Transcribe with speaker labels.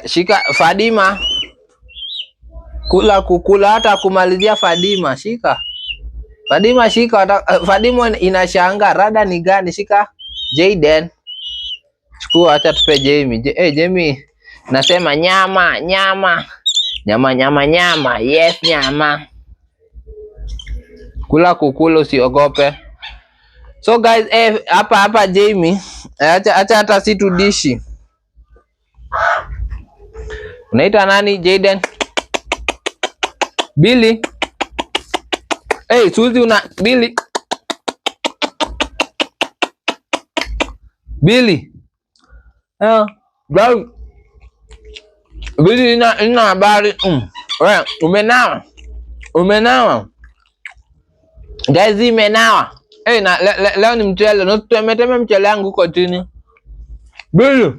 Speaker 1: Shika Fadima. Kula kukula hata kumalizia Fadima, shika. Fadima shika, Fadima inashanga rada ni gani? Shika Jayden. Chukua, acha tupe Jamie. Jamie nasema nyama, nyama. Nyama nyama nyama. Yes, nyama. Kula kukula usiogope. So guys, hapa hapa Jamie, acha acha hata si tudishi. Unaita nani Jayden? Billy. Hey, Suzy una Billy. Billy. Bro. Billy ina habari. Wewe umenawa? Umenawa? Guys, imenawa. Hey, na leo ni mchele. Tumeteme mchele yangu huko chini. Billy.